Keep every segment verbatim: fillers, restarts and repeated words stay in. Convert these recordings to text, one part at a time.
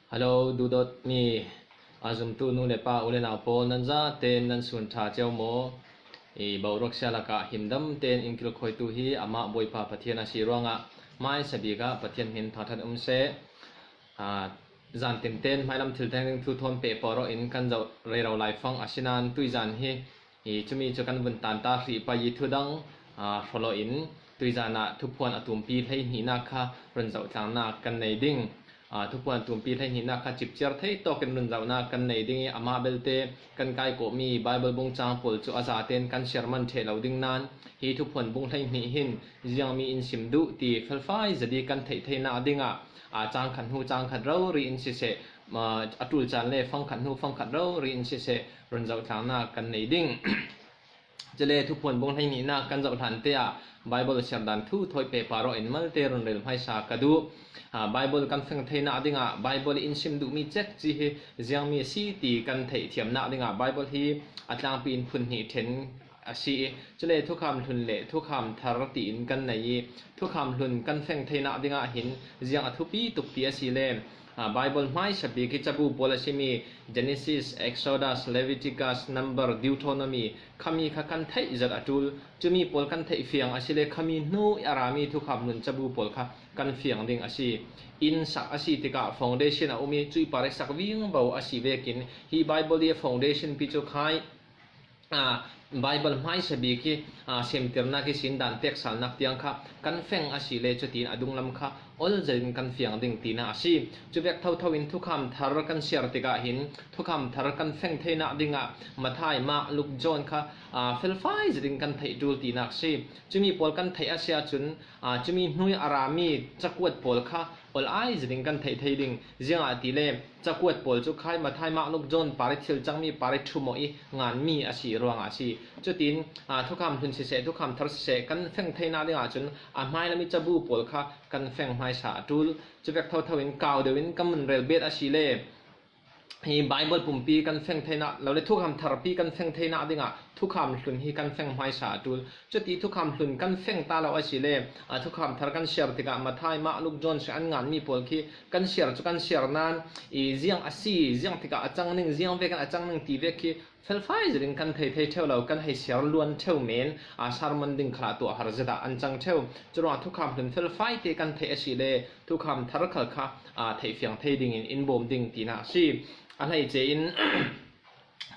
Hello, duhdawt mi a zumtu nu le pa, u le nau pawl, nan zaten nan sun ṭha cio maw? I boruak sia lakah himdam ten in kilkhawitu hi amah Bawipa Pathian a si ruangah hmaisa bikah Pathian hmin thangṭhat um seh. Aa, zan tinten hmailam thil thleng ding thu thawn pehpawh rawh in kan zoh rero lai fang a si nan tuizan hi i cumi cu kan vun tan ta hrih pah i thu dang, aa, hrawlawh in tuizan ah Thuphuan a tumpi hleihnihnak kha run zoh tlangnak kan nei ding. Aa, Thuphuan a tumpi hleihnihnak kha cipciar thei tawkin run zohnak kan nei ding i amah belte kan kaikawhmi Baibal bung cang pawl cu a zaten kan share man ṭheh lo ding nan hi Thuphuan bung hleihnih hin ziangmi in sim duh ti felfai zet i kan theih theinak dingah, aa, cang khat hnu cang khat rori in siseh, aa, a ṭul caan le fang khat hnu fang khat rori in siseh run zoh tlangnak kan nei ding. Cule Thuphuan bung hleihnihnak kan zoh hlan te ah Baibal siar dan thu thawi pehpah rawh in malte run rel hmaisa ka duh. Aa, Baibal kan feng theinak dingah Baibal in sim duhmi cek ci hi ziangmi a si ti kan theih thiamnak dingah Baibal hi a tlangpi in phun hnih ṭhen a si i, cule Thukham Hlun le Thukham Thar tiin kan nei i, Thukham Hlun kan feng theinak dingah hin ziang a thupi tuk ti a si le, aa, Baibal hmaisa bik i cabu pawl a simi Genesis, Exodus, Leviticus, Number, Deuteronomy khami kha kan theih zat a ṭul. Cumi pawl kan theih fiang a si le khami hnu i a rami Thukham Hlun cabu pawl kha kan fiang ding a si. Inn sak a si tikah foundation a um i cuih par i sak vingvo a si vekin hi Baibal i a foundation pi cu khai, aa, Baibal hmaisa bik hi, aa, semtirnak i sin dan peksalnak tiang kha kan feng a si le cutin a dunglam kha ol zetin kan fiang ding tinak a si. Cuvek thotho in Thukham Thar kan siar tikah hin Thukham Thar kan feng theinak dingah Matthai, Mark, Luke, John kha, aa, felfai zetin kan theih ṭul tinak a si. Cumi pawl kan theih a si ahcun, aa, cumi hnu i a rami cakuat pawl kha ol ai zetin kan theih thei ding. Ziangahtile cakuat pawl cu khai Matthai, Mark, Luke, John par i thil cangmi par i ṭhumawh i nganmi a si ruangah a si. Cutin, aa, Thukham Hlun siseh, Thukham Thar siseh kan feng theinak dingah cun a hmailam i cabu pawl kha kan feng hmaisa a ṭul. Cuvek thotho in kau deuh in kan vun rel bet a si le hi Baibal pumpi kan feng theinak lo le Thukham Thar pi kan feng theinak dingah Thukham Hlun hi kan feng hmaisa a ṭul. Cuti Thukham Hlun kan feng ta lo a si le, aa, Thukham Thar kan siar tikah Matthai, Mark, Luke, John siseh an nganmi pawl khi kan siar cu kan siar nan i ziang a si, ziang tikah a cang ning, ziang vekin a cang ning ti vek khi felfai zetin kan thei thei ṭheu lo, kan hei siar luan ṭheu men, aa, sermon ding khalah tuah har zet ah an cang ṭheu. Curuangah Thukham Hlun felfai te kan theih a si le Thukham Thar khal kha, aa, theih fiang thei dingin in bawm ding tinak a si. A hleice in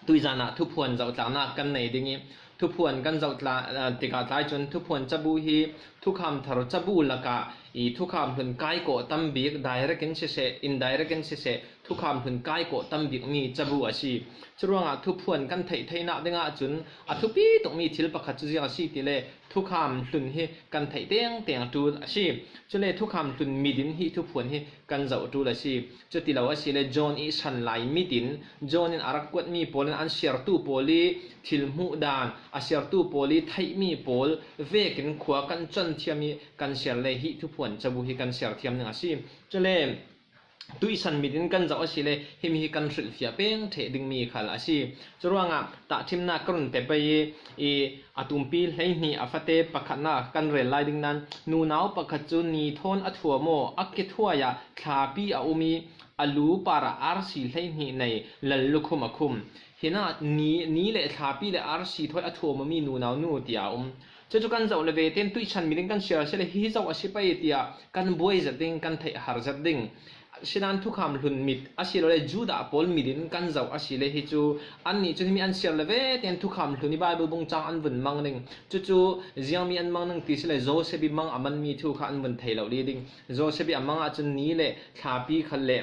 tuizan ah Thuphuan zoh tlangnak kan nei ding i Thuphuan kan zoh tla-, aa, tikah tlai cun Thuphuan cabu hi Thukham Thar cabu lakah i Thukham Hlun kaikawh tam bik direct in siseh, indirect in siseh, Thukham Hlun kaikawh tam bikmi cabu a si. Curuangah Thuphuan kan theih theinak dingah cun a thupi tukmi thil pakhat cu ziang a si ti le Thukham Hlun hi kan theih tengteng ṭul a si. Cule Thukham Hlun mit in hi Thuphuan hi kan zoh ṭul a si. Cuti lo a si le John i san lai mit in John in a rak kuatmi pawl in an siartu pawl i thil hmuh dan, a siartu pawl i theihmi pawl vekin khua kan con thiam i kan siar le hi Thuphuan cabu hi kan siar thiam ding a si. Cule tuihsan mit in kan zoh a si le himi hi kan hrilhfiah peng ṭheh dingmi khal a si. Curuangah tahṭhimnak ka run pe pei i, i a tumpi hleihnih a fate pakhatnak kan rel lai ding nan nunau pakhat cu ni thawn a thuam aw, a kithuai ah thlapi a um i a lu parah arsi hleihnih nei lallukhum a khum. Hinah ni, ni le thlapi le arsi thawi a thuam awmi nunau nu tiah a um. Cucu kan zoh le ve tein tuihsan mit in kan siar a si le hi zoh a si pei tiah kan buai zet ding, kan theih har zet ding. Sinan Thukham Hlun mit a si lo le Judah pawl mit in kan zoh a si le hi cu annih cun himi an siar le ve tein Thukham Hlun i Baibal bung cang an vun mang ning. Cucu ziangmi an mang ning ti si le Joseph i mang a manmi thu kha an vun thei lo li ding. Joseph i a mang ahcun ni le thlapi khal le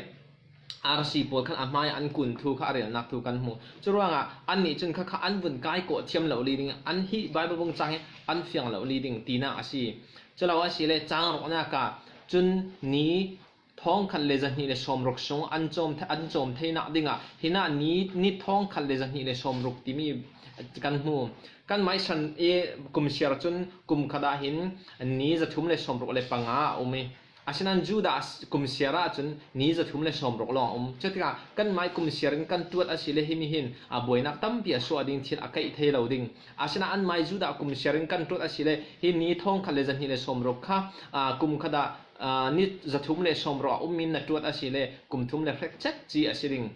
arsi pawl khan a hmai an kun thu kha a relnak thu kan hmu. Curuangah annih cun khakha an vun kaikawh thiam lo li ding, an hi Baibal bung cang hi an fiang lo li ding tinak a si. Cu lo a si le cang ruknak ah cun ni thawngkhat le zahnih le sawmruk sung an cawm, an cawm theinak dingah hinah ni, ni thawngkhat le zahnih le sawmruk timi kan hmu. Kan maisan i kum siar cun kum khat ah hin ni zathum le sawmruk le panga a um i Asinan Judah kum siar ahcun ni zathum le sawmruk lawng a um. Cutikah kanmai kum siarin kan tuat a si le himi hin a buainak tampi a suah ding thil a kaih thei lo ding. Asinan anmai Judah kum siarin kan tuat a si le hi ni thawngkhat le zahnih le sawmruk kha, aa, kum khatah, aa, ni zathum le sawmruk a um in na tuat a si le kum thum le hrek cek ci a si ding.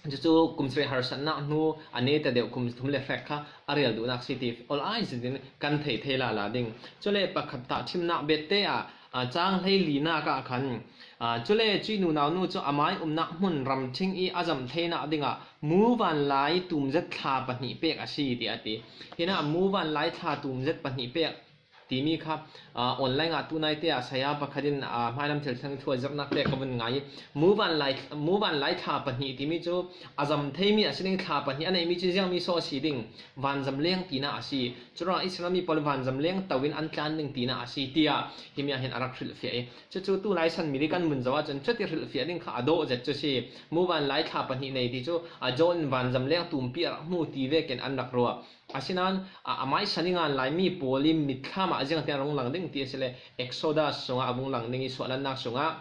Cucu kum sarih harsatnak hnu a neta deuh kum thum le hrek kha a rel duhnak si ti ol ai zin kan thei thei lala ding. Cule pakhat tahthimnak bette ah, aa, cang hleilinak ah khan, aa, cule cuih nunau nu cu amai umnak hmun ramṭhing i a zamh theinak dingah muvanlai tumzet thla pahnih pek a si, tiah a ti. Hinah muvanlai thla tumzet pahnih pek timi kha, aa, online ah tunaite ah saya pakhat in, aa, hmailam thil thang thu a zirnak te ka vun ngai. Muvanlai, muvanlai thla pahnih timi cu a zam theimi a si ding, thla pahnih a neihmi cu ziangmi saw a si ding, vanzam leng tinak a si. Curuangah Israel mi pawl vanzam leng to in an tlan ding tinak a si, tiah himi ah hin a rak hrilhfiah i, cucu tu lai san mili kan vun zoh ahcun cuti hrilhfiah ding kha a dawh zet cu si. Muvanlai thla pahnih nei ti cu a zawh in vanzam leng tumpi a rak hmu ti vekin an rak ruah. Asinan, a, amai san i ngan lai mi pawl i mitthlam ah ziangtin a rung lang ding ti a si le, Exodus sungah a vung lang ding i suahlannak sungah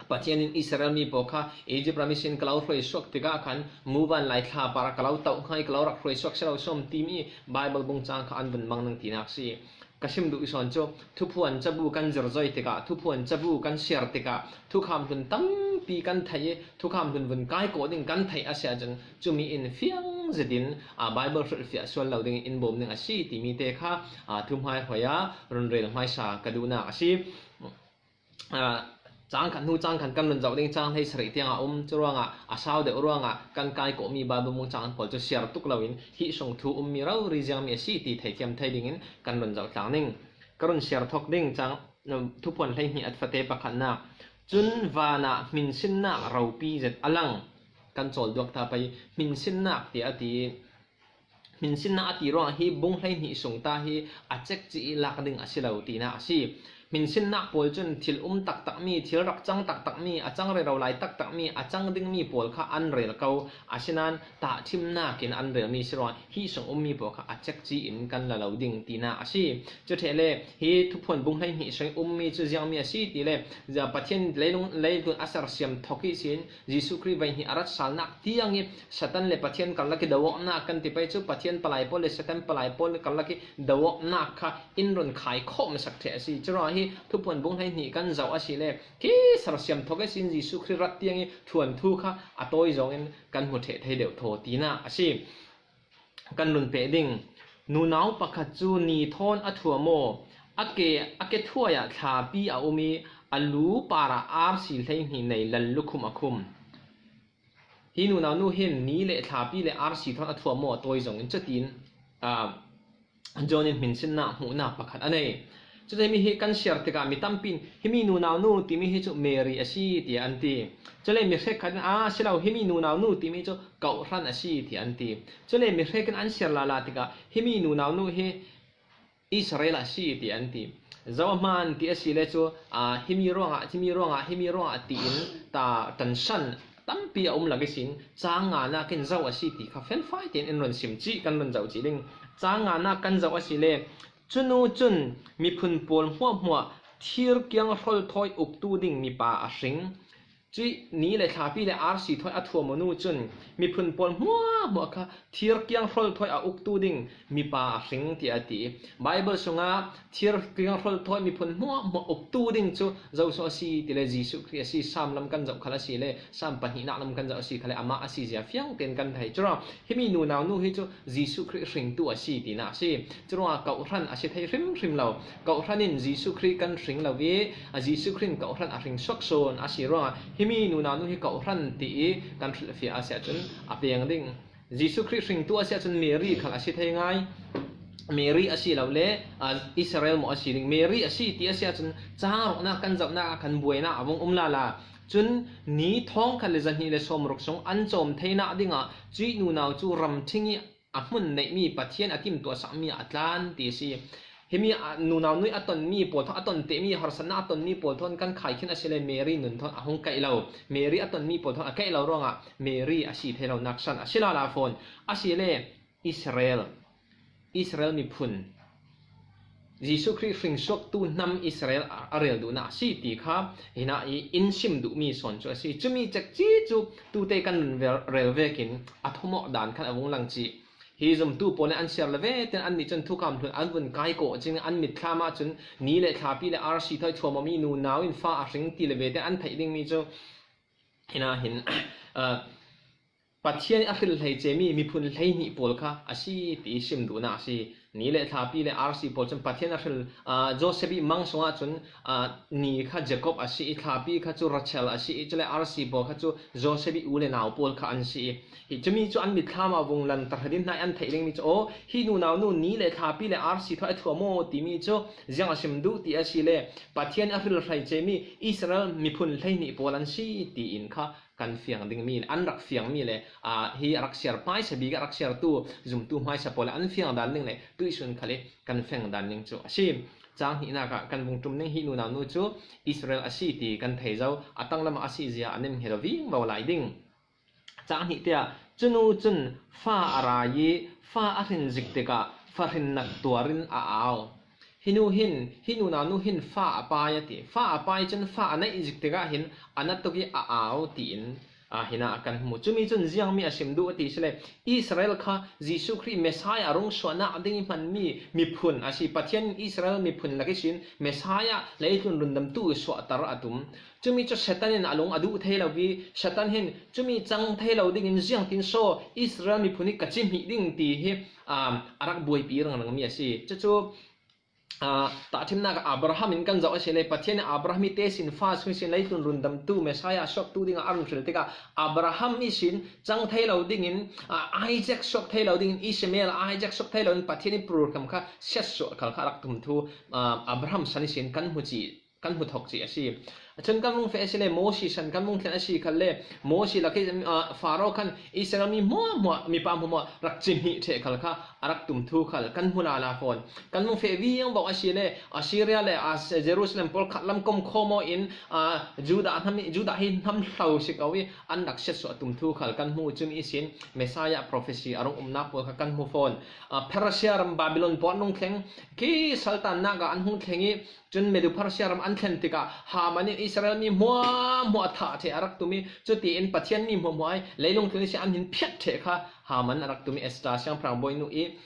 Pathian in Israel mi pawl kha Egypt ram ihsin ka lo hruai suak tikah khan muvanlai thla par ka lo toh hngai, ka lo rak hruai suak si lo sawm timi Bible bung cang kha an vun mang ding tinak si. Ka sim duh i sawn cu, thuphuan cabu kan zirzoi tikah, thuphuan cabu kan siar tikah, thukham hlun tampi kan theih i, thukham hlun vun kai kawh ding kan theih a si ahcun, cumi in fiang zetin, aa, Bible hrilhfiah sual lo ding in in bawm ding a si timi te kha, aa, thuhmaihruai ah run rel hmaisa ka duhnak a si. Aa, cang khat hnu cang khat kan run zoh ding, cang hleisarih tiang a um. Curuangah a sau deuh ruangah kan kai kawhmi Bible bung cang pawl cu siar tuk loin hih sung thu ummi rori ziangmi a si ti theithiam thei dingin kan run zoh tlang ning. Ka run siar thawk ding cang, Thuphuan hleihnih a fate pakhatnak. Cun van ah hminsinnak ropi zet a lang. Kan cawl duak ta pei, hminsinnak tiah a ti. Hminsinnak a ti ruangah hi bung hleihnih sung ta hi a cekci i lak ding a si lo tinak a si. Hminsinnak pawl cun thil um taktakmi, thil rak cang taktakmi, a cang rero lai taktakmi, a cang dingmi pawl kha an rel ko. Asinan tahthimnak in an relmi si ruangah hih sung ummi pawl kha a cekci in kan la lo ding tinak a si. Cu ṭheh le hi Thuphuan bung hleihnih sung ummi cu ziangmi a si ti le, Pathian leilung, leitlun a sersiam thawk ihsin Jesuh Khrih voihnih a rat salnak tiang i Satan le Pathian karlak i do awknak kan ti pei cu, Pathian palai pawl le Satan palai pawl karlak i do awknak kha in run khai khawh masak ṭheh a si. Curuangah hi Thuphuan bung hleihnih kan zoh a si le, khi sersiam thawk ihsin Jesuh Khrih rat tiang i ṭhuanthu kha a tawi zawngin kan hmu ṭheh thei deuh thaw tinak a si. Kan run peh ding. Nunau pakhat cu ni thawn a thuam aw, a ke, a ke thuai ah thlapi a um i a lu par ah arsi hleihnih nei lal lukhum a khum. Hi nunau nu hin ni le thlapi le arsi thawn a thuam aw a tawi zongin cutin, aa, John in hminsinnak hmuhnak pakhat a nei. Cule mi hi kan siar tikah mi tampi in, "Himi nunau nu timi hi cu Mary a si," tiah an ti. Cule mi hrekkhat in, "A si lo, himi nunau nu timi cu kawhhran a si," tiah an ti. Cule mi hrek in an siar lala tikah, "Himi nunau nu hi Israel a si," tiah an ti. Zohman ti a si le cu, aa, himi ruangah, himi ruangah, himi ruangah tiin ta tension tampi a um lak ihsin, cang nganak in zo a si ti kha felfai tein in run sim cih kan run zoh cih ding. Cang nganak kan zoh a si le, cu nu cun miphun pawl hmuahhmuah thir kiang hrawlthawi uktu ding mipa a hring. Cuih ni le thlapi le arsi thawi a thuam nu cun miphun pawl hmuahhmuah kha thir kiang hrawlthawi a uktu ding mipa a hring, tiah a ti. Bible sungah thir kiang hrawlthawi miphun hmuahhmuah uktu ding cu Joshua a si ti le Jesuh Khrih a si. Sam lam kan zoh khal a si le, Sam pahnihnak lam kan zoh a si khal le, amah a si zia fiang tein kan thei. Curuang himi nunau nu hi cu Jesuh Khrih hringtu a si tinak a si. Curuangah kawhhran a si thei hrimhrim lo. Kawhhran in Jesuh Khrih kan hring lo i, a Jesuh Khrih in kawhhran a hring suak sawn a si ruangah himi nunau nu hi kawhhran ti i kan hrilhfiah a si ahcun a peng ding. Jesuh Khrih hringtu a si ahcun Mary khal a si thei ngai. Mary a si lo le, aa, Israel maw a si ding? Mary a si ti a si ahcun cang rawknak kan zohnak ah khan buainak a vung um lala. Cun ni thawngkhat le zahnih le sawmruk sung an cawm theinak dingah cuih nunau cu ramṭhing i a hmun neihmi Pathian a timtuahsakmi ah a tlan ti a si. Himi, aa, nunau nu i a tonmi pawl thawn, a ton tehmi, harsatnak a tonmi pawl thawn kan khaikhin a si le, Mary nun thawn a hung kaih lo. Mary a tonmi pawl thawn a kaih lo ruangah Mary a si thei lonak san a si lala fawn. A si le, Israel, Israel miphun, Jesuh Khrih hringsuaktu hnam Israel a, a rel duhna a si ti kha, hinah i in sim duhmi sawn chu a si. Chumi cekci chu tute kan run rel vekin a thawmawh dan khan a vung lang cih. Hi zumtu pawl le an siar le veten annih cun thukham hlun an vun kaikawh cing an mitthlam ah cun ni le thlapi le arsi thawi thuam awmi nunau in fa a hring ti le veten an theih dingmi cu hinah hin, ah, Pathian a hril hleice mi miphun hleihnih pawl kha a si ti sim duhna a si. Ni le thlapi le arsi pawl cun Pathian a hril, ah, Joseph i mang sungah cun, ah, ni kha Jacob a si i, thlapi kha cu Rachel a si i, cule arsi pawl kha cu Joseph i u le nau pawl kha an si i. Hi cumi cu an mitthlam ah vung lanter hradin hna i an theih dingmi cu, aw, hi nunau nu ni le thlapi le arsi thawi a thuam aw timi cu ziang a sim duh ti a si le Pathian a hril hleice mi Israel miphun hleihnih pawl an si tiin kha kan fiang dingmi, an rak fiangmi le, aa, hi a rak siar hmaisa bik a rak siartu zumtu hmaisa pawl an fiang dan ding le tuihsun khal i kan feng dan ding cu a si. Cang hnihnak ah kan vung ṭum ning hi nunau nu cu Israel a si ti kan thei zo, a tanglam ah a si zia a nem hi lo vingvo lai ding. Cang hnih tiah, cunu cun fa a ra i fa a hrin zik tikah fahrinnak tuar in a au. Hi nu hin, hi nunau nu hin fa a pai a ti. Fa a pai cun fa a neih zik tikah hin a na tuk i a au tiin, aa, hinah kan hmu. Cumi cun ziangmi a sim duh a ti si le, Israel kha Jesuh Khrih Messiah a rung suahnak ding i hmanmi miphun a si. Pathian in Israel miphun lak ihsin Messiah leitlun rundamtu suahter a tum. Cumi cu Satan in a lung a duh thei lo i, Satan hin cumi cang thei lo dingin ziangtin saw Israel miphun hi ka cimhih ding ti hi, um, a rak buaipi ringringmi a si. Cucu, uh, tahṭhimnak ah Abraham in kan zoh a si le, Pathian in Abraham hi tesin fa sung ihsin leitlun rundamtu Messiah suaktu dingah a run hril tikah Abraham ihsin cang thei lo dingin, uh, Isaac suak thei lo dingin, Ishmael, Isaac suak thei lo in Pathian i program kha siatsuah khal kha a rak tum thu, uh, Abraham san ihsin kan hmu cih kan hmu thawk cih a si. Cun kan vung feh a si le, Mosi san kan vung thlen a si khal le, Mosi lak hi, ah, Faro khan Israel mi hmuahhmuah, mipa hmuahhmuah rak cimhih ṭheh khal kha a rak tum thu khal kan hmu lala fawn. Kan vung feh viang bawk a si le, Assyria le, ah, Jerusalem pawl khat lam komkhawm aw in, ah, Judah hnam, Judah hi hnam hlo si ko i an rak siatsuah tum thu khal kan hmu. Cumi ihsin Messiah prophecy a rung umnak pawl kha kan hmu fawn. Ah, Persia ram Babylon pawl an rung thleng, khi saltannak ah an hung thleng i, cun Medo Persia ram an thlen tikah Haman in Israel mi hmuahhmuah a thah ṭheh a rak tum i, cutiin Pathian mi hmuahhmuah i leilung tlun ihsin an hin phiat ṭheh kha Haman a rak tum i, Esther siangpahrang bawi nu i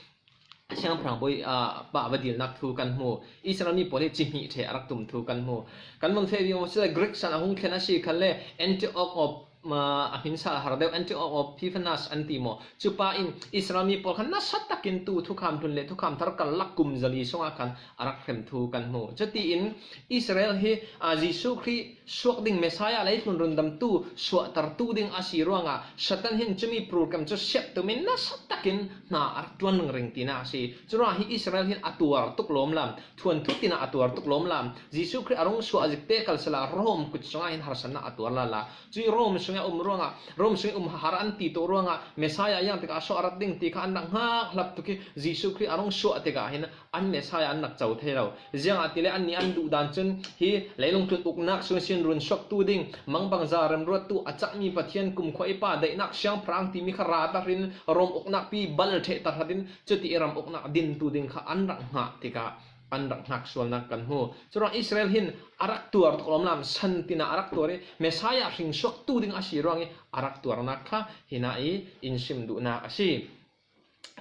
siangpahrang bawi, ah, pa va dilnak thu kan hmu. Israel mi pawl hi cimhih ṭheh a rak tum thu kan hmu. Kan vun feh vivo si le, Greek san a hung thlen a si khal le, Antioch of, ah, a hmin sal har deuh, Antioch of Epiphanes an ti maw? Cupa in Israel mi pawl khan nasa takin tu thukham hlun le thukham thar karlak kum zali sungah khan a rak hrem thu kan hmu. Cutiin Israel hi, aa, Jesuh Khrih suak ding Messiah leitlun rundamtu suahtertu ding a si ruangah Satan hin cumi program cu siat tumin nasa takin hna a rak ṭuan ringring tinak a si. Curuangah hi Israel hin a tuar tuk lawmlam, thuanthu tinah a tuar tuk lawmlam, Jesuh Khrih a rung suah zik te kal sala Rom kut sungah hin harsatnak a tuar lala. Cui Rom sungah um ruangah, Rom sungah um har an ti tuk ruangah Messiah ziang tikah a suah a rat ding ti kha an rak hngak hlap tuk i, Jesuh Khrih a rung suah tikah hin an Messiah an rak co thei lo. Ziangahtile annih an duh dan cun hi leilung tlun uknak sung sin run suaktu ding, mangbangza remruattu a cakmi Pathian kumkhua i pa daihnak siangpahrang timi kha ra tahrin rom uknak pi bal ṭheh tahratin cuti i ram uknak dintu ding kha an rak hngak tikah an rak hngak sualnak kan hmu. Curuang Israel hin a rak tuar tuk lawmlam, san tinah a rak tuar i Messiah hring suaktu ding a si ruang i a rak tuarnak kha hinah i in sim duhnak a si.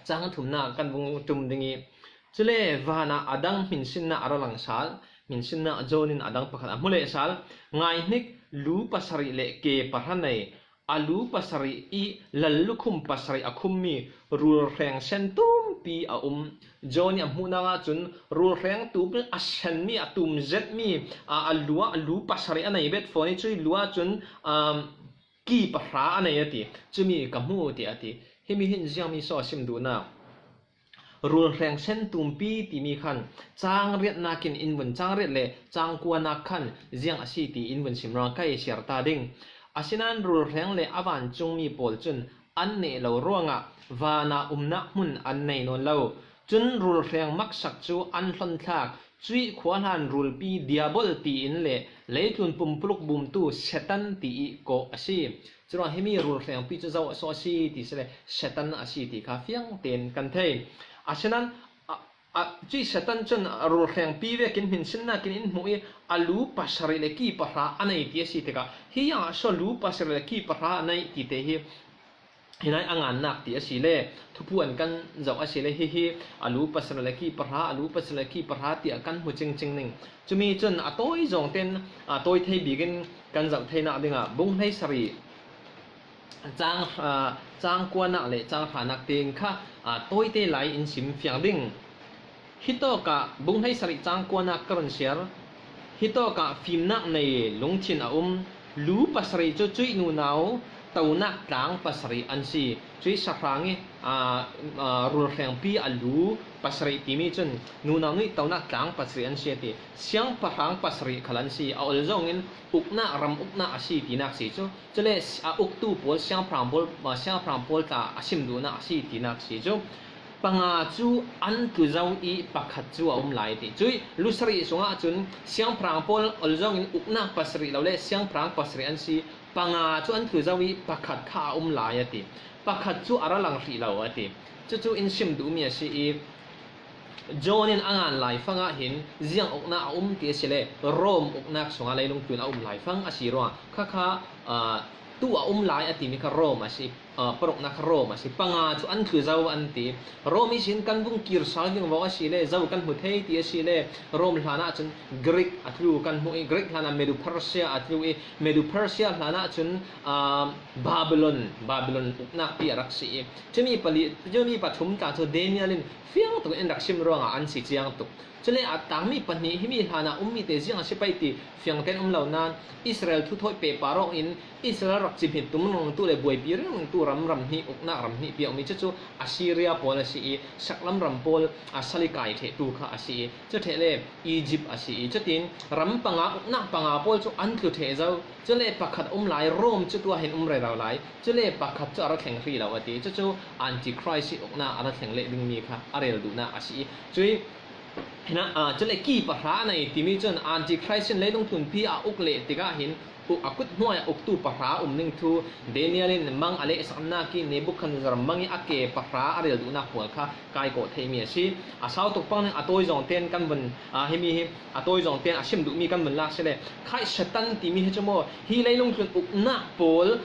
Cang thumnak kan vung ṭum ding i, cule vanah a dang hminsinnak a ra lang sal, hminsinnak John in a dang pakhat a hmu leh sal, ngaihnik lu pasarih le ke pahra nei, a lu pasarih i lallukhum pasarih a khummi rulhreng sen tumpi a um. John i a hmuhnak ahcun rulhreng tum a senmi, a tum zetmi, a, a lu ah lu pasarih a nei bet fawn i cui lu ahcun, um, ki pahra a nei a ti. Cumi ka hmu ti a ti. Himi hin ziangmi saw a sim duhnak? Rulhreng sen tumpi timi khan cang riatnak in in vun, cang riat le cang kuanak khan ziang a si ti in vun sim ruang ka i siar ta ding. Asinain rulhreng le a vancungmi pawl cun an neh lo ruangah vanah umnak hmun an nei nawn lo. Cun rulhreng maksak cu an hlon thlak, cuih khuahlan rulpi Diabol tiin le leitlun pumpuluk bumtu Satan ti i kawh a si. Curuang himi rulhrengpi cu zo a si ti si le Satan a si ti kha fiang tein kan thei. Asinain, a, A, cuih Satan cun a rulhrengpi vekin hminsinnakin in hmuh i a lu pasarih le ki pahra a nei ti a si tikah, hi a saw lu pasarih le ki pahra a nei ti te hi hinai a ngannak ti a si le, thupuan kan zoh a si le, hihi a lu pasarih le ki pahra, a lu pasarih le ki pahra tiah kan hmu cingcing ning. Cumi cun a tawi zawngten, a tawi thei bikin kan zoh theinak dingah bung hleisarih cang, aa, cang kuanak le cang hranak tein kha, aa, tawite lai in sim fiang ding. Hitawkah bung hleisarih cang kuanak ka run siar. Hitawkah fimnak nei lungthin a um lu pasarih cu cuih nunau tonak tlang pasarih an si. Cuih sahrang i, aa, aa, rulhrengpi a lu pasarih timi cun nunau nih tonak tlang pasarih an si a ti. Siangpahrang pasarih khal an si. A ol zongin uknak, ram uknak a si tinak si cu. Cule a uktu pawl, siangpahrang pawl, siangpahrang pawl tla a sim duhnak a si tinak si cu. Panga cu an tlu zo i pakhat cu a um lai a ti. Cuih lusarih sungah cun siangpahrang pawl ol zongin uknak pasarih lo le siangpahrang pasarih an si. Panga cu an tlu zo i pakhat kha a um lai a ti. Pakhat cu a ra lang hrih lo a ti. Cucu in sim duhmi a si i, John in a ngan laifang ah hin ziang uknak a um ti a si le, Rom uknak sungah leilung tlun a um laifang a si ruangah khakha, aa, tu a um lai a timi kha Rom a si, aa, paruknak kha Rom a si. Panga cu an tlu zo an ti. Rom ihsin kan vung kir sal ding vaw a si le, zo kan hmu thei ti a si le, Rom hlan ah cun Greek a tlu kan hmuh i, Greek hlan ah Medo Persia a tlu i, Medo Persia hlan ah cun, aa, Babylon, Babylon uknak pi a rak si i, cumi pali, cumi pathum tla cu Daniel in fiang tuk in rak sim ruangah an si ciang tuk. Cule a tangmi pahnih himi hlan ah ummi te ziang a si pei ti fiang tein um lo nain Israel thuthawi pehpar awk in Israel rak cimhit tum ringringtu le buaipi ringringtu ram, ram hnih, uknak ram hnih pi a ummi cucu Assyria pawl a si i saklam ram pawl a sal i kai ṭhehtu kha a si i, cu ṭheh le Egypt a si i, cutin ram panga, uknak panga pawl cu an tlu ṭheh zo. Cule pakhat a um lai, Rom cu tuah hin um rero lai. Cule pakhat cu a ra thleng hrih lo a ti. Cucu Antichrist i uknak a ra thleng leh dingmi kha a rel duhnak a si i, cui, hinah, aa, cule ki pahra a nei timi cun Antichrist in leilung tlunpi a uk leh tikah hin uk a kut hnuai ah uktu pahra a um ning thu Daniel in mang a lehsaknak i Nebuchadnezzar mang i a ke pahra a rel duhnak pawl kha kai kawh theihmi a si. A sau tuk pang ning a tawi zawngten kan vun, aa, himi hi a tawi zawngten a sim duhmi kan vun lak si le, khai Satan timi hi cu maw, hi leilung tlun uknak pawl,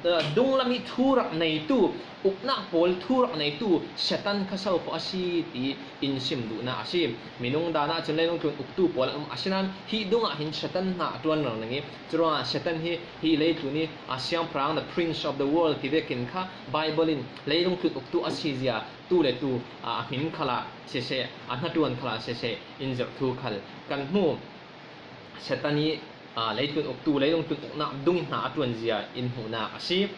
aa, dunglam i thu rak neitu, uknak pawl thu rak neitu Satan kha so khawh a si ti in sim duhnak a si. Minung dan ah cun leilung tlun uktu pawl a um, asinain hi dungah hin Satan hna a ṭuan ringring i, curuangah Satan hi hi leitlun i a siangpahrang, the prince of the world ti vekin kha Bible in leilung tlun uktu a si zia tu le tu, aa, a hmin khalah siseh, a hnaṭuan khalah siseh, in zirh thu khal kan hmu. Satan i, aa, leitlun uktu, leilung tlun uknak dung hna a ṭuanzia in hmuhnak a si.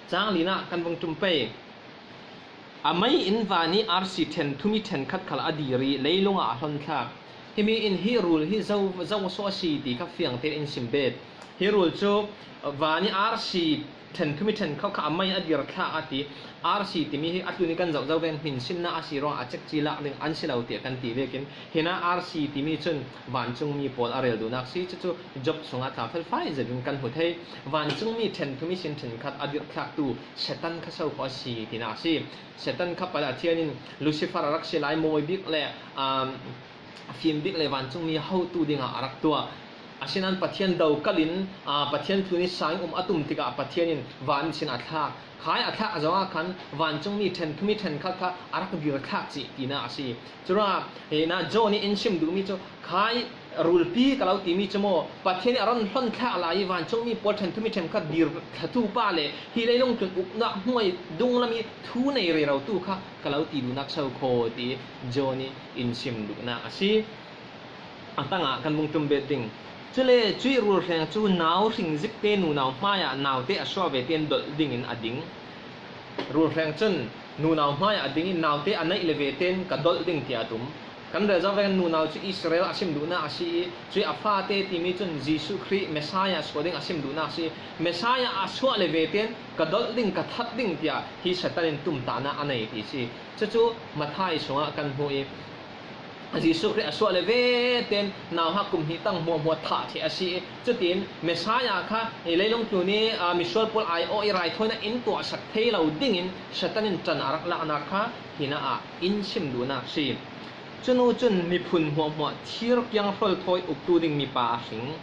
Cang linah kan vung ṭum pei. A mei in van i arsi ṭhen thum i ṭhenkhat khal a dir i leilung ah a hlonthlak. Himi in hi rul hi zo, zo sawh a si ti kha fiang tein in sim bet. Hi rul cu van i arsi ṭhen thum i ṭhen khat kha a mei a dir thlak a ti. Arsi timi hi a tlun i kan zoh zo ven hminsinnak a si ruangah a cekci lak ding an si lo tiah kan ti vekin, hinah arsi timi cun vancungmi pawl a rel duhnak si. Cucu Job sungah tla felfai zetin kan hmu thei. Vancungmi ṭhen thum ihsin ṭhen khat a dirh thlaktu Satan kha so khawh a si tinak a si. Satan kha Pathian in Lucifer a rak si lai, mawi bik le, um, fim bik le vancungmi hotu dingah a rak tuah. Asinain Pathian do kalin, aa, Pathian tlun i sang um a tum tikah Pathian in van sin a thlak. Khai a thlak zongah khan vancungmi ṭhen thum i ṭhen khat kha a rak dir thlak cih tinak a si. Curuangah, eh, na John i in sim duhmi cu khai rulpi ka lo timi cu maw, Pathian i a ron hlon thlak lai i vancungmi pawl ṭhen thum i ṭhen khat dir thlatu pa le hi leilung tlun uknak hnuai dunglam i thu nei rerotu kha ka lo ti duhnak so khaw ti John i in sim duhnak a si. A tangah kan vung ṭum bet ding. Cule cuih rulhreng cu nau hring zikte nunau hmaiah naute a suah ve tein dolh dingin a ding. Rulhreng cun nunau hmaiah a ding i naute a neih le ve tein ka dolh ding tiah a tum. Kan rel zo veng nunau cu Israel a sim duhnak a si i, cuih a fate timi cun Jesuh Khrih Messiah suah ding a sim duhnak a si. Messiah a suah le ve tein ka dolh ding, ka that ding tiah hi Satan in tumtahnak a nei ti si. Cucu Matthai sungah kan hmuh i, Jesuh Khrih a suah le ve tein nauhak kum hnih tang hmuahhmuah thah ṭheh a si i, cutin Messiah kha i leilung tlun i, aa, misual pawl aiawh i raithawinak in tuahsak thei lo dingin Satan in ṭan a rak laknak kha hinah ah in sim duhnak si. Cun u cun miphun hmuahhmuah thir kiang hrawl thawi uktu ding mipa a hring.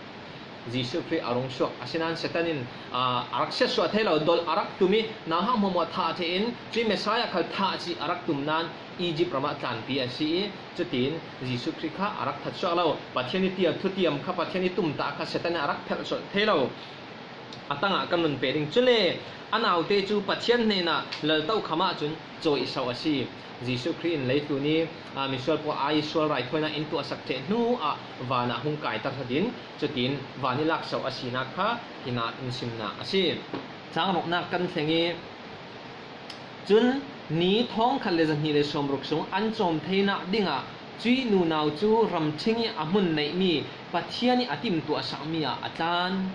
Jesuh Khrih a rung suak. Asinain Satan in, aa, a rak siatsuah thei lo, dolh a rak tum i, nauhak hmuahhmuah thah ṭheh in, cuih Messiah khal thah cih a rak tum nain Egypt ram ah tlanpi a si i, cutin Jesuh Khrih kha a rak that suak lo. Pathian i tial thutiam kha, Pathian i tumtah kha Satan in a rak phelh suak thei lo. A tangah kan run pe ding. Cule a naute cu Pathian hnenah laltokham ahcun cawihso a si. Jesuh Khrih in leitlun i, aa, misual pawl aa i sual raithawinak in tuahsak ṭheh hnu ah van ah hung kaiter ṭhatin, cutin van i lakso a sinak kha hinah in simnak a si. Cang ruknak kan thleng i, cun ni thawngkhat le zahnih le sawmruk sung an cawm theinak dingah cuih nunau cu ramṭhing i a hmun neihmi Pathian i a timtuahsakmi ah a tlan.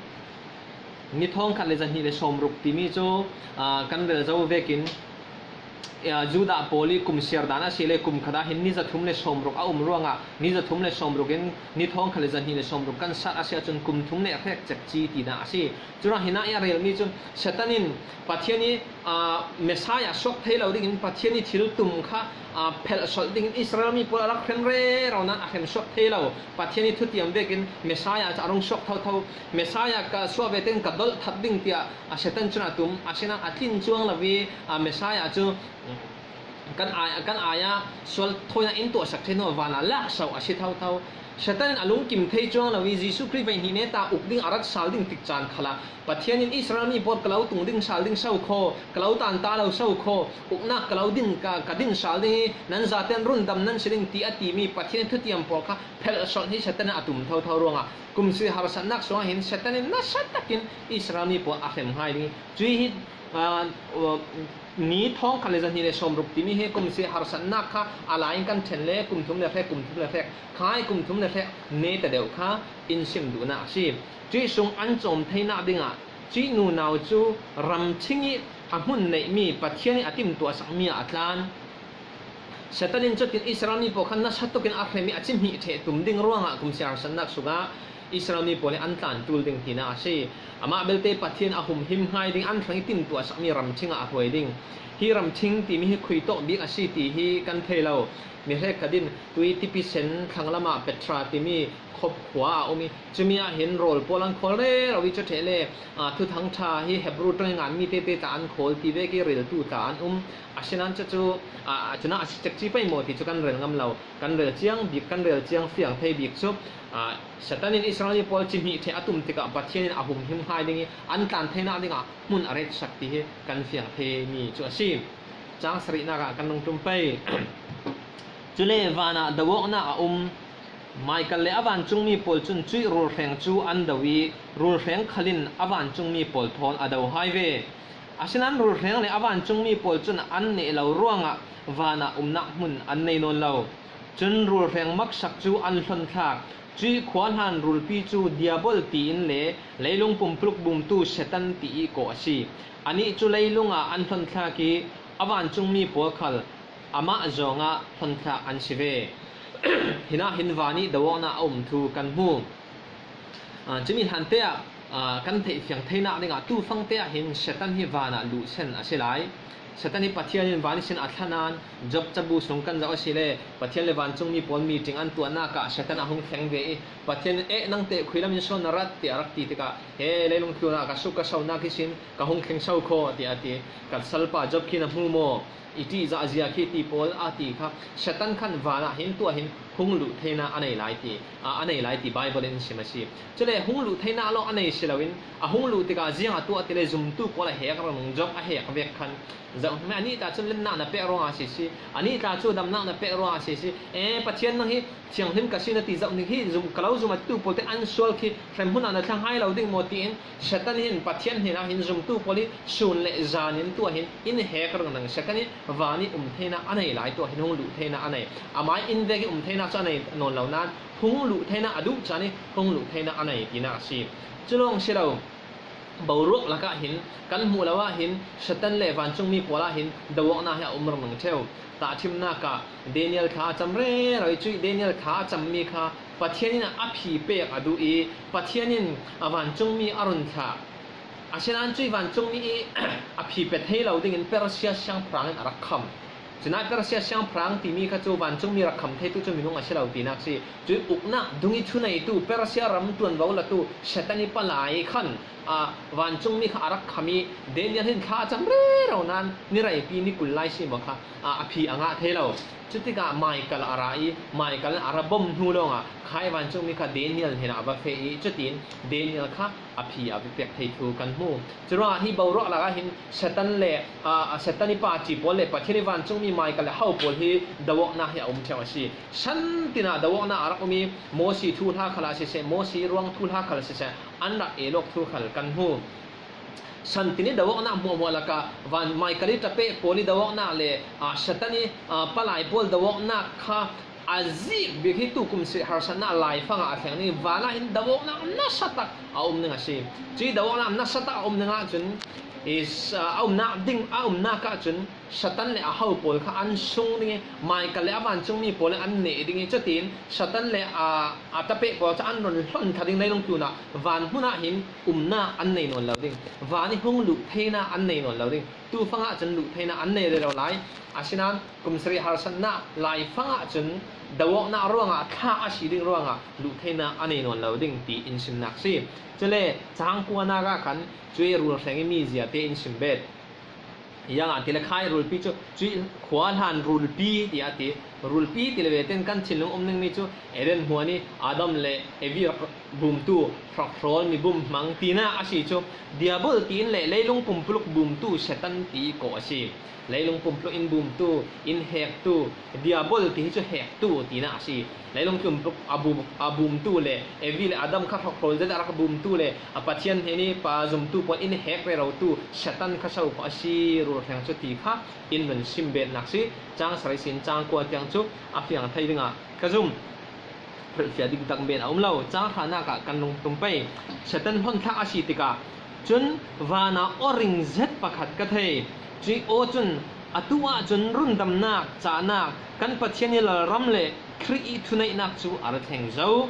Ni thawngkhat le zahnih le sawmruk timi cu, aa, kan rel zo vekin, aa, Judah pawl i kum siar dan a si le kum khat ah hin ni zathum le sawmruk a um ruangah ni zathum le sawmruk in ni thawngkhat le zahnih le sawmruk kan sat a si ahcun kum thum le hrek cekci tinak a si. Cun ah hinah i a relmi cun Satan in Pathian i, aa, Messiah suak thei lo dingin Pathian i thil tum kha, aa, phelh solh dingin Israel mi pawl a rak hrem rero nain a hrem suak thei lo. Pathian i thutiam vekin Messiah cu a rung suak thotho. Messiah ka suah ve tein ka dolh that ding tiah a Satan cun a tum. Asinain a tlin cuang lo i, aa, Messiah cu kan ai, kan ai ah sual thawinak in tuahsak ṭheh hnu ah van ah lakso a si thotho. Satan in a lungkim thei cuang lo i Jesuh Khrih voihnih neta uk ding a rat sal ding tik caan khalah Pathian in Israel mi pawl ka lo tung ding sal ding so khaw, ka lo tan ta lo so khaw, uknak ka lo din, ka, ka din sal ding i nan zaten rundam nan si ding ti a timi Pathian thutiam pawl kha phelh solh hi Satan in a tum thotho ruangah kumsi harsatnak sungah hin Satan in nasa takin Israel mi pawl a hrem hai ding i cuih hi, aa, ni thawngkhat le zahnih le sawmruk timi hi kumsi harsatnak kha a lai in kan ṭhen le kum thum le hrek, kum thum le hrek, khai kum thum le hrek neta deuh kha in sim duhnak a si. Cuih sung an cawm theinak dingah cuih nunau cu ramṭhing i a hmun neihmi Pathian i a timtuahsakmi ah a tlan. Satan in cutin Israel mi pawl kha nasa tukin a hrem i a cimhih ṭheh tum ding ruangah kumsi harsatnak sungah Israel mi pawl hi an tlan ṭul ding tinak a si. Amah belte Pathian a humhim hngai ding an hrang i timtuahsakmi ramṭhing ah a hruai ding. Hi ramṭhing timi hi khui tawk bik a si ti hi kan thei lo. Mi hrekkhat in tui tipi sen thlang lamah Petra timi khop khua a um i, cumi ah hin rawl pawl an khawl rero i, cu ṭheh le, aa, Thuthang ṭha hi Hebru ṭong i nganmi tete tla an khawl ti vek i riltu tla an um. Asinain cucu, aa, cunah a si cekci pei maw ti cu kan rel ngam lo. Kan rel ciang bik, kan rel ciang fiang thei bik cu, aa, Satan in Israel mi pawl cimhih ṭheh a tum tikah Pathian in a humhim hngai ding i an tlan theinak dingah hmun a retsak ti hi kan fiang theimi cu a si. Cang sarihnak ah kan rung ṭum pei. Cule van ah do awknak a um. Michael le a vancungmi pawl cun cuih rulhreng cu an do i rulhreng khal in a vancungmi pawl thawn a do hai ve. Asinain rulhreng le a vancungmi pawl cun an neh lo ruangah van ah umnak hmun an nei nawn lo. Cun rulhreng maksak cu an hlawnthlak. Cuih khuahlan rulpi cu Diabol tiin le leilung pumpuluk bumtu Satan ti i kawh a si. Anih cu leilung ah an hlawnthlak i a vancungmi pawl khal amah zongah hlawnthlak an si ve. Hinah hin van i do awknak a um thu kan hmu. Aa, cumi hlan te ah, aa, kan theihfiang theinak dingah tufang te ah hin Satan hi van ah luhsen a si lai. Satan hi Pathian in van ihsin a thlah nain Job cabu sung kan zoh a si le Pathian le vancungmi pawl meeting an tuahnak ah Satan a hung thleng ve i Pathian in, "Eh, nang teh khui lam in sual na rat?" tiah a rak ti tikah, "He, leilung tlunah ka suk ka saunak ihsin ka hung thleng so khaw," tiah a ti. "Ka salpa Job khi na hmu maw? I ṭihzah zia khi," ti pawl a ti kha. Satan khan van ah hin tuah hin hung luh theinak a nei lai ti, a, a nei lai ti Baibal in sim a si. Cule hung luh theinak lawng a nei si loin a hung luh tikah ziang a tuah ti le zumtu pawl a hek ringring, Job a hek vek khan zoh hme, anih tla cun lennak na pek ruangah a si si, anih tla cu damnak na pek ruangah a si si. Eh, Pathian nang hi thianghlim ka si na ti zoh hnik hi, zum, ka lo zum a titu pawl te an sual khi hremhmun ah na thla ngai lo ding maw tiin Satan hin Pathian hnenah hin zumtu pawl hi sun le zan in tuah hin in hek ringring. Satan hi van i um theinak a nei lai, tuah hin hung luh theinak a nei. Amah in vek i um theinak cu a nei nawn lo nain hung luh theinak a duh caan i hung luh theinak a nei tinak a si. Cu lawng si lo, boruak lakah hin kan hmuh lo ah hin Satan le vancungmi pawl ah hin do awknak hi a um ringring ṭheu. Tahṭhimnak ah Daniel thla a cam rero i cuih Daniel thla a cammi kha Pathian in a phi pek a duh i Pathian in a vancungmi a run thlah. Asinain cuih vancungmi i a phi pe thei lo dingin Persia siangpahrang in a rak kham. Sinai Persia siangpahrang timi kha chu vancungmi rak kham theitu chu minung a si lo tinak si. Cui uknak dung i thuneitu Persia ram ṭuanvo latu Satan i palai khan, a, vancungmi kha a rak kham i Daniel hin thla a cam rero nan ni reipi ni kul lai si maw kha, a, a phi a ngah thei lo. Cutikah Michael a ra i Michael in a ra bom hnu lawngah khai vancungmi kha Daniel hnenah a va feh i cutin Daniel kha a phi a va pek thei thu kan hmu. Curuangah hi boruak lakah hin Satan le, a, Satan i paci pawl le Pathian i vancungmi Michael le ho pawl hi doawknak hi a um ṭheu a si. San tinah doawknak a rak um i Mosi thuhla khal ah siseh, Mosi ruang thuhla khal siseh, an rak elawk thu khal kan hmu. San tin i doawknak hmuahhmuah lakah van Michael i ṭapeh pawl i doawknak le, a, Satan i, a, palai pawl doawknak kha a zik bik hi tukum sih harsatna laifangah a thleng ding i vanah hin doawknak nasatak a um ding a si. Cui doawknak nasatak a um dingah cun is, a, a umnak ding, a umnak ah cun Satan le a ho pawl kha an sung ding i Michael le a vancungmi pawl le an neh ding i cutin Satan le a, a ṭapeh pawl kha an run hlon thla ding leilung tlunah van hmunah hin umnak an nei nawn lo ding. Van i hung luh theinak an nei nawn lo ding. Tu fangah cun luh theinak an nei rero lai. Asinain kum sarih harsatnak laifangah cun doawknak ruangah thla a si ding ruangah luh theinak a nei nawn lo ding ti in simnak si. Cule cang kuanak ah khan cui rulhreng i mizia te in sim bet. Ziangahtile khai rulpi cu cui khua hlan rulpi tiah a ti. Rulpi ti le ve ten kan thinlung um ningmi cu Eden hmuan i Adam le Evi rak bumtu hrokhrawl mi bum hmang tinak a si cu. Diabol tiin le leilung pumpuluk bumtu Satan ti kawh a si. Leilung pumpuluk in bumtu, in hektu, Diabol ti hi cu hektu tinak a si. Leilung pumpuluk a bum, a bumtu le Evi le Adam kha hrokhrawl zet a rak bumtu le a Pathian hnen i pa zumtu pawl in hek rerotu Satan kha so kha a si rulhreng cu ti kha in run sim betnak si. Cang sarih sin cang kua tiang cu a fiang thei dingah ka zum. Hrilhfiah ding tak men a um lo. Cang hranak ah kan lungtum pei. Satan hlawnthlak a si tikah cun vanah aw ring zet pakhat ka thei. Cui aw cun atu ah cun rundamnak, cahnak, kan Pathian i lalram le Khrih i thuneihnak cu a ra thleng zo.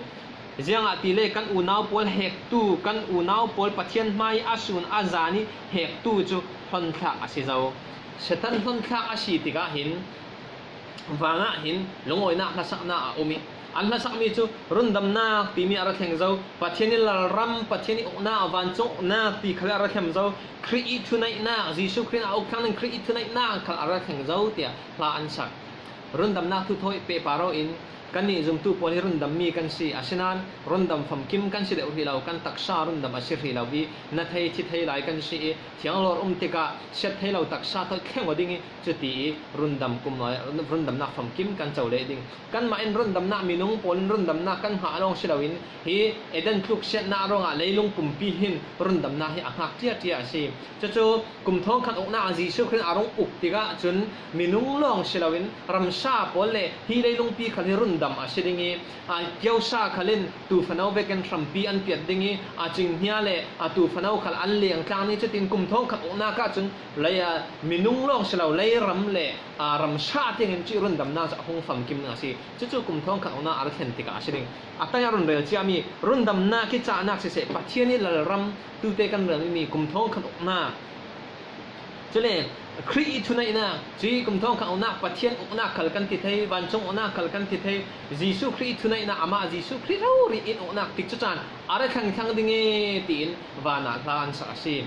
Ziangahtile kan unau pawl hektu, kan unau pawl Pathian hmai a sun a zan i hektu cu hlawnthlak a si zo. Satan hlawnthlak a si tikah hin vanah hin lungawinak hlasaknak a um i an hlasakmi cu rundamnak timi a ra thleng zo. Pathian i lalram, Pathian i uknak, vancung uknak ti khal a ra thleng zo. Khrih i thuneihnak, Jesuh Khrih a uk thlang ding Khrih i thuneihnak khal a ra thleng zo tiah hla an sak. Rundamnak thu thawi pehpar aw in kannih zumtu pawl hi rundammi kan si. Asinain rundam famkim kan si deuh hrih lo, kan taksa rundam a si hrih lo i na thei thi thei lai kan si i thianglawr um tikah siat thei lo taksa thawi thleng aw ding i cuti i rundam kum, rundamnak famkim kan co leh ding. Kanmah in rundamnak minung pawl in rundamnak kan hngah lawng si loin hi Eden tluksiatnak ruangah leilung pumpi hin rundamnak hi a hngak ṭiaṭia a si. Cucu kum thawngkhat uknak ah Jesuh Khrih a rung uk tikah cun minung lawng si loin ramsa pawl le hi leilungpi khal hi rundam a si ding i, aa, kiosa khal in tufano vekin hrampi an piat ding i, aa, cinghnia le, aa, tufano khal an lengtlang ding. Cutin kum thawngkhat uknak ah cun lei, aa, minung lawng si lo, leiram le, aa, ramsa tiangin cuih rundamnak cu a hung famkim ding a si. Cucu kum thawngkhat uknak a ra thlen tikah a si ding. A tai a run rel ciami rundamnak i cahnak siseh, Pathian i lalram tute kan relmi mi kum thawngkhat uknak. Cule Khrih i thuneihnak, cui kum thawngkhat uknak, Pathian uknak khal kan ti thei, vancung uknak khal kan ti thei, Jesuh Khrih i thuneihnak, amah Jesuh Khrih rori in uknak tikcu caan a ra thlengthleng ding e, tiin vanah hla an sak a si.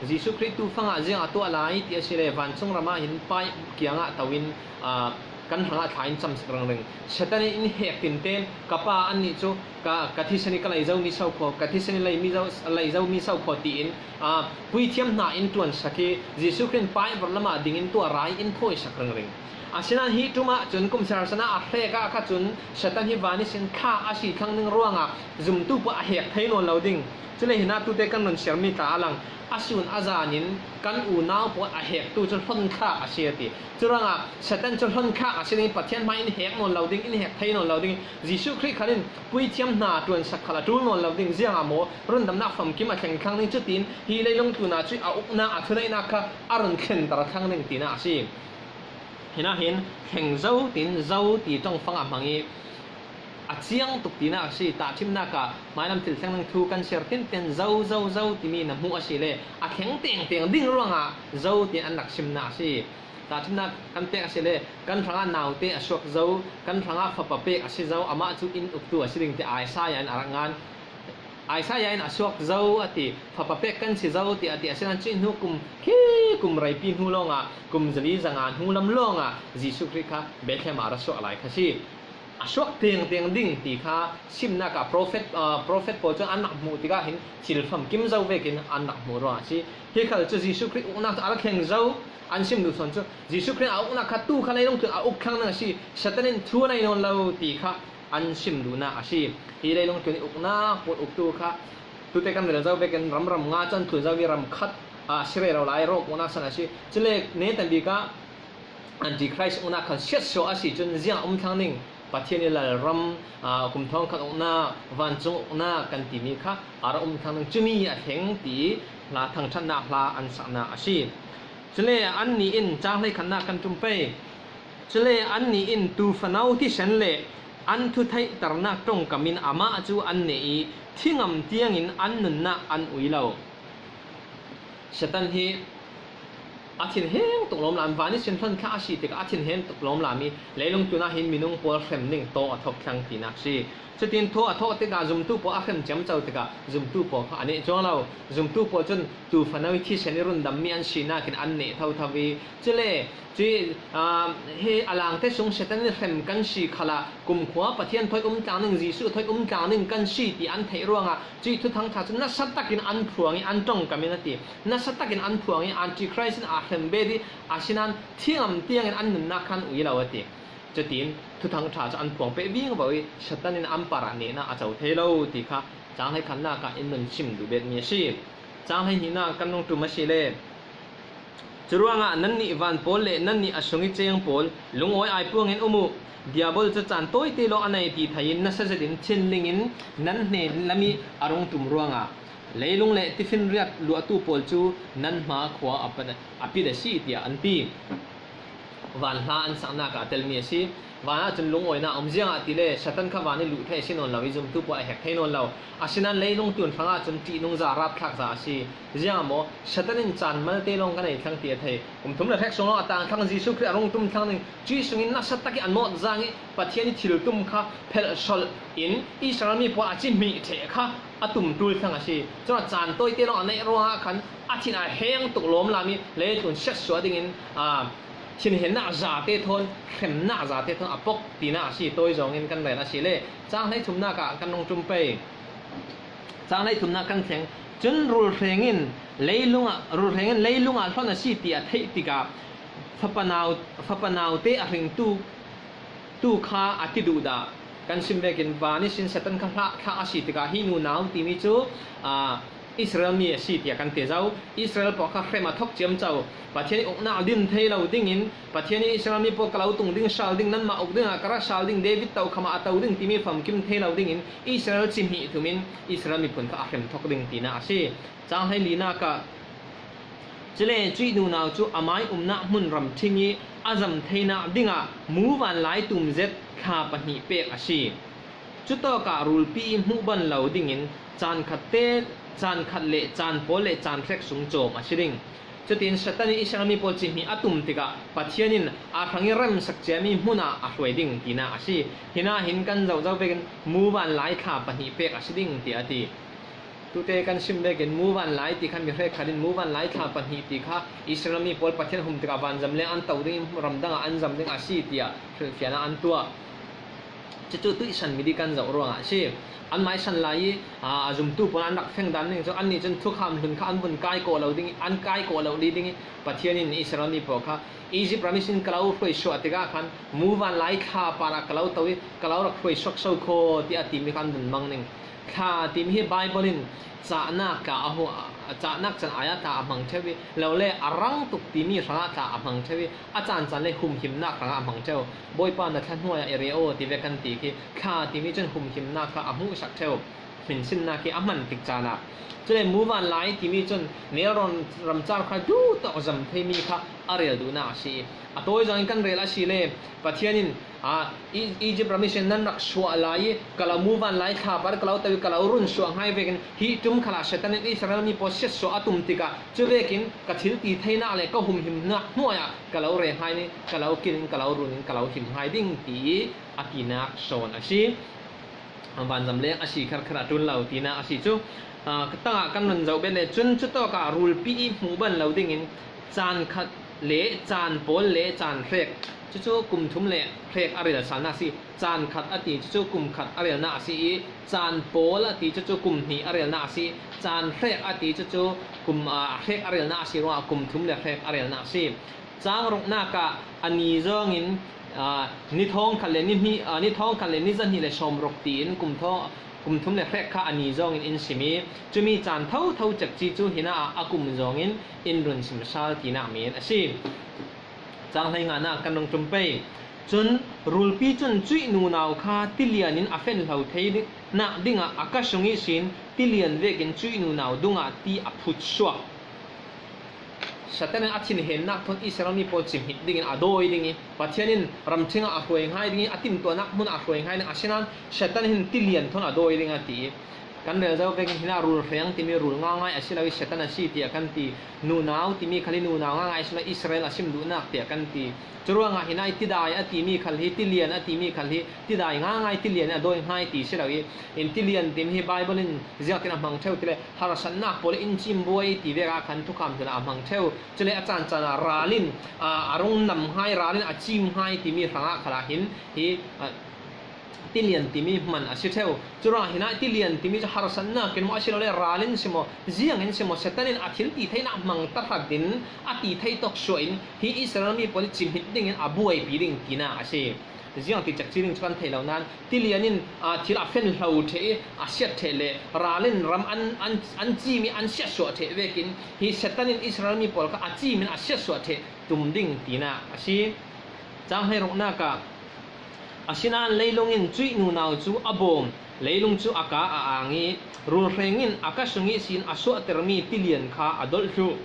Jesuh Khrih tu fangah ziangah tuah lai ti a si le, vancung ramah hin pai kiangah to in, aa, kan hrangah thla in camsak ringring. Satan in in hek tinten, ka pa annih cu ka, ka thisen i ka lei zomi so khaw, ka thisen i lei mi zo, lei zomi so khaw tiin, aa, puithiam hna in ṭuansak i Jesuh Khrih in pai vorh lamah dingin tuah rai in thawisak ringring. Asinain hi ṭum ah cun kum sarih harsatnak a hrek ah kha cun Satan hi van ihsin thla a si thlang ding ruangah zumtu pawl a hek thei nawn lo ding. Cule hinah tute kan run siarmi tla a lang, a sun a zan in kan unau pawl a hektu cu hlawnthlak a si a ti. Curuangah Satan cu hlawnthlak a si ding, Pathian hmai in hek nawn lo ding, in hek thei nawn lo ding. Jesuh Khrih khal in puithiam hna ṭuansak khal a ṭul nawn lo ding. Ziangah maw? Rundamnak famkim a thleng thlang ding. Cutin hi leilung tlunah cuih a uknak, a thuneihnak kha a run thlenter thlang ding tinak a si. Hinah hin thleng zo tiin zo ti ṭongfang a hmang i a ciang tuk tinak a si. Tahṭhimnak ah hmailam thil thleng ding thu kan siar tinten zo, zo, zo timi na hmuh a si le a thleng tengteng ding ruangah zo tiin an rak simnak a si. Tahṭhimna kan pek a si le, kan hrangah naute a suak zo, kan hrangah fapa pek a si zo, amah cu inn uktu a si ding ti Isaiah in a rak ngan. Isaiah in a suak zo a ti, fapa pek kan si zo ti a ti, a si nan cuih hnu kum khi kum reipi hnu lawngah, kum zali zanga hnu lam lawngah Jesuh Khrih kha Bethlehem ah a ra suak lai kha si. A suak tengteng ding ti kha simnak ah prophet, aa, prophet pawl cun an rak hmuh tikah hin thil famkim zo vekin an rak hmuh ruang a si. Hi khal cu Jesuh Khrih uknak cu a ra thleng zo an sim duh sawn cu Jesuh Khrih a uknak kha tu kha leilung tlun a uk thlang ding a si. Satan in thu a nei nawn lo ti kha an sim duhnak a si. Hi leilung tlun i uknak pawl uktu kha tute kan rel zo vekin ram ram nga cun tlun zo i ram khat a si rero lai Rom uknak san a si. Cule netabik ah Antichrist uknak khan siatsuah a si cun ziang a um thlang ding? Pathian i lalram, aa, kum thawngkhat uknak, vancung uknak kan timi kha a ra um thlang ding, cumi a thleng ti hla thangṭhatnak hla an saknak a si. Cule annih in, cang hleikhatnak kan ṭum pei. Cule annih in tuufano thisen le an thutheihternak ṭongkam in amah cu an neh i thingam tiangin an nunnak an ui lo. Satan hi a thinheng tuk lawmlam, van ihsin hlon thlah a si tikah a thinheng tuk lawmlam i leilung tlun ah hin minung pawl hrem ding taw a thawk thlang tinak si. Cutin thaw a thawk tikah zumtu pawl a hrem ciamco tikah zumtu pawl kha a neh cuang lo. Zumtu pawl cun tuufano i thisen i rundammi an sinak in an neh thotho i, cule Cuih, aa, hi a langte sung Satan in hrem kan si khalah kumkhua Pathian thawi um tlang ding, Jesuh thawi um tlang ding kan si ti an theih ruangah cuih Thuthang ṭha cu nasa takin an phuang i an ṭongkam in a ti. Nasa takin an phuang i Antichrist in aa hrem bet i, asinain thingam tiangin an nunnak kha an ui lo a ti. Cutin Thuthang ṭha cu an phuang peh vingvo i Satan in an parah nehnak a co thei lo ti kha cang hleikhatnak ah in nun chim duh betmi a si. Cang hleihnihnak kan rung ṭum a si le. Curuangah nannih van pawl le nannih a sung i ceng pawl, lungawi aipuangin um uh. Diabol cu caan tawite lawng a nei ti thei in nasa zetin thinlingin nan hnen lam i a rung ṭum ruangah leilung le tifinriat luahtu pawl cu nan hma khua a pan, a pit a si, tiah an ti. Van hla an saknak ah a telmi a si. Van ahcun lungawinak a um, ziangahtile Satan kha van i luh thei a si nawn lo i zumtu pawl a hek thei nawn lo. Asinain leilung tlun hrangah cun ṭihnungza rapthlakza a si. Ziangah maw? Satan in caan malte lawng kan ei thlang ti a thei. Kum thum le hrek sung lawng a tang thlang, Jesuh Khrih a rung ṭum thlang ding. Cuih sungin nasa tak i an mawt zang i Pathian i thil tum kha phelh solh in Israel mi pawl a cihmih ṭheh kha a tum ṭul thlang a si. Cun a caan tawite lawng a neih ruangah khan a thin a heng tuk lawmlam i leitlun siatsuah dingin, aa, thinhennak zate thawn, hremnak zate thawn a pok tinak a si. Tawi zawngin kan rel a si le, cang hleithumnak ah kan rung ṭum pei. Cang hleithumnak kan thleng. Cun rulhreng in leilung ah, rulhreng in leilung ah hlon a si ti a theih tikah fapa nau, fapa naute a hringtu tu kha a ti duh dah? Kan sim vekin van ihsin Satan kha hlah, hlah a si tikah hi nunau timi cu, aa, Israel mi a si tiah kan ti zo. Israel pawl kha hrem a thawk ciamco. Pathian i uknak din thei lo dingin, Pathian in Israel mi pawl ka lo tung ding, sal ding, nanmah uk dingah ka ra sal ding, David tokham ah a to ding timi famkim thei lo dingin Israel cihmih thum in Israel miphun kha a hrem thawk ding tinak a si. Cang hleilinak ah, cule cuih nunau cu amai umnak hmun ramṭhing i a zam theinak dingah muvanlai tum zet thla pahnih pek a si. Cutawkah rulpi i hmuh ban lo dingin caan khatte, caan khat le caan pawl le caan hrek sung cawm a si ding. Cutin Satan in Israel mi pawl cihmih a tum tikah Pathian in a hrang i remsak ciami hmun ah a hruai ding tinak a si. Hinah hin kan zoh zo vekin muvanlai thla pahnih pek a si ding, tiah a ti. Tute kan sim vekin muvanlai ti kha mi hrekkhat in muvanlai thla pahnih ti kha Israel mi pawl Pathian hum tikah vanzam leng an to ding i ramdang ah an zam ding a si, tiah hrilhfiahnak an tuah. Cucu tuihsan mi dih kan zoh ruangah a si. Anmah i san lai i, aa, a zumtu pawl an rak feng dan ning cu annih cun thukham hlun kha an vun kai kawh lo ding, an kai kawh lo li ding i Pathian in Israel mi pawl kha Egypt ram ihsin ka lo hruai suah tikah khan muvanlai thla parah ka lo to i ka lo rak hruai suak so kho, tiah timi kha an vun mang ning. Thla timi hi Baibal in cahnak tla a hu-, cahnak can ai ah tla a hmang ṭheu i, lole a rang tuk timi hrangah tla a hmang ṭheu i, a caan caan le humhimnak hrangah a hmang ṭheu. Bawipa, na thla hnuai ah i re aw, ti ve kan ti khi thla timi cun humhimnak kha a hmuhsak ṭheu. Hminsinnak hi a hman tik caan ah. Cule muvanlai timi cun nelrawn ramcar kha duh tawk zam theimi kha a rel duhnak a si i, A tawi zawngin kan rel a si le, Pathian in, a, I-, Egypt ram ihsin nan rak suah lai i, ka lo muvanlai thla par ka lo to i, ka lo run suah ngai vekin, hih tum khalah Satan in Israel mi pawl siatsuah a tum tikah, cu vekin ka thil ti theinak le ka humhimnak hnuai ah ka lo rel ngai ning, ka lo kilh in, ka lo run in, ka lo him ngai ding, ti i a tinak sawn a si. Vanzam leng a si kherkher a ṭul lo tinak a si cu. Aa, ka tangah kan run zoh bet le cun cutawkah rulpi i hmuh ban lo dingin caan khat le caan pawl le caan hrek, cucu kum thum le hrek a rel salnak a si. Caan khat a ti cucu kum khat a relnak a si i, caan pawl a ti cucu kum hnih a relnak a si. Caan hrek a ti cucu kum, aa, hrek a relnak a si ruangah kum thum le hrek a relnak a si. Cang ruknak ah a ni zawngin, aa, ni thawngkhat le ni hnih, aa, ni thawngkhat le ni zahnih le sawmruk tiin kum thawng, kum thum le hrek kha a ni zawngin in sim i, cumi caan thotho cekci cu hinah ah a kum zawngin in run sim sal tinak men a si. Cang hleinganak kan rung ṭum pei. Cun rulpi cun cuih nunau kha tilian in a fenhlo theinak dingah a ka sung ihsin tilian vekin cuih nunau dungah ti a phut suak. Satan in a thinhennak thawn Israel mi pawl cimhit dingin a dawi ding i, Pathian in ramṭhing ah a hruai ngai ding i, a timtuahnak hmun ah a hruai ngai ding, asinain Satan hin tilian thawn a dawi ding a ti i, kan rel zo vekin hinah rulhreng timi rul ngaingai a si lo i, Satan a si tiah kan ti, nunau timi khal hi nunau ngaingai a si lo, Israel a sim duhnak tiah kan ti. Curuangah hinah i tidai a timi khal hi, tilian a timi khal hi, tidai ngaingai tilian in a dawi ngai ti si lo i, in tilian timi hi Bible in ziangtin a hmang ṭheu ti le, harsatnak pawl in cim buai ti vek ah khan thukham hmun ah a hmang ṭheu. Cule a caan caan ah ral in, aa, a rung nam ngai, ral in a cim ngai timi hrangah khalah hin hi, aa, tilian timi hman a si ṭheu. Curuangah hinah tilian timi cu harsatnak in maw a si lo le ral in si maw, ziang in si maw, Satan in a thil ti theinak hmang tahratin a ti thei tawk suah in hi Israel mi pawl i cimhit dingin a buaipi ding tinak a si. Ziang ti cekci ding cu kan thei lo nain, tilian in, aa, thil a fenhlo ṭheh i a siat ṭheh le ral in ram an, an, an cim i an siatsuah ṭheh vekin hi Satan in Israel mi pawl kha a cim in a siatsuah ṭheh tum ding tinak a si. Cang hleiruknak ah, asinain leilung in cuih nunau cu a bawm, leilung cu a ka a ang i, rulhreng in a ka sung ihsin a suahtermi tilian kha a dolh thluh.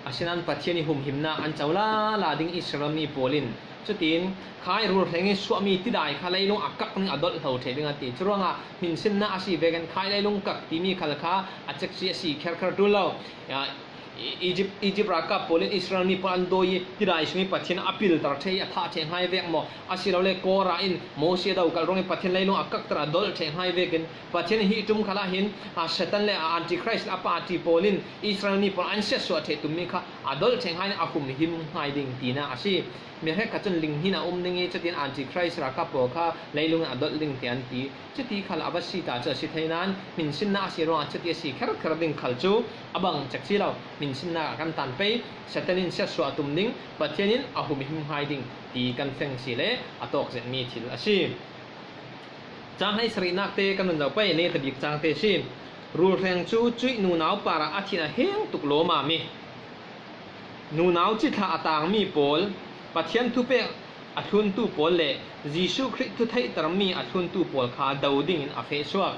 Asinain Pathian i humhimnak an co lala ding Israel mi pawl in, cutin khai rulhreng i suahmi tidai kha leilung a kak ning a dolh hlo ṭheh ding a ti. Curuangah hminsinnak a si vekin khai leilung kak timi khal kha a cekci a si kherkher ṭul lo. Aa, Egypt, Egypt ralkap pawl in Israel mi pawl an dawi i tidai sung i Pathian a pilter ṭheh i a thah ṭheh ngai vek maw? Asilole Kora in Mosi a dokalh ruangin Pathian leilung a kakter a dolh ṭheh ngai vekin Pathian in hi ṭum khalah hin, aa, Satan le a Antichrist a party pawl in Israel mi pawl an siatsuah ṭheh tummi kha a dolh ṭheh ngai in a humhim ngai ding tinak a si. Mi hrekkhat cun linghin a um ding i cutin Antichrist ralkap pawl kha leilung in a dolh ding tiah an ti. Cuti khal a va si ta cu a si thei nain hminsinnak a si ruangah cuti a si kherkher ding khal cu a bang cekci lo. Hminsinnak ah kan tan pei, Satan in siatsuah a tum ding, Pathian in a humhim ngai ding ti kan feng si le a tawk zetmi thil a si. Cang hleisarihnak te kan run zoh pei, netabik cang te si. Rulhreng cu cuih nunau parah a thin a heng tuk lawmam i, nunau cithlah a tangmi pawl, Pathian thupek a thluntu pawl le Jesuh Khrih thutheihtermi a thluntu pawl kha do dingin a feh suak.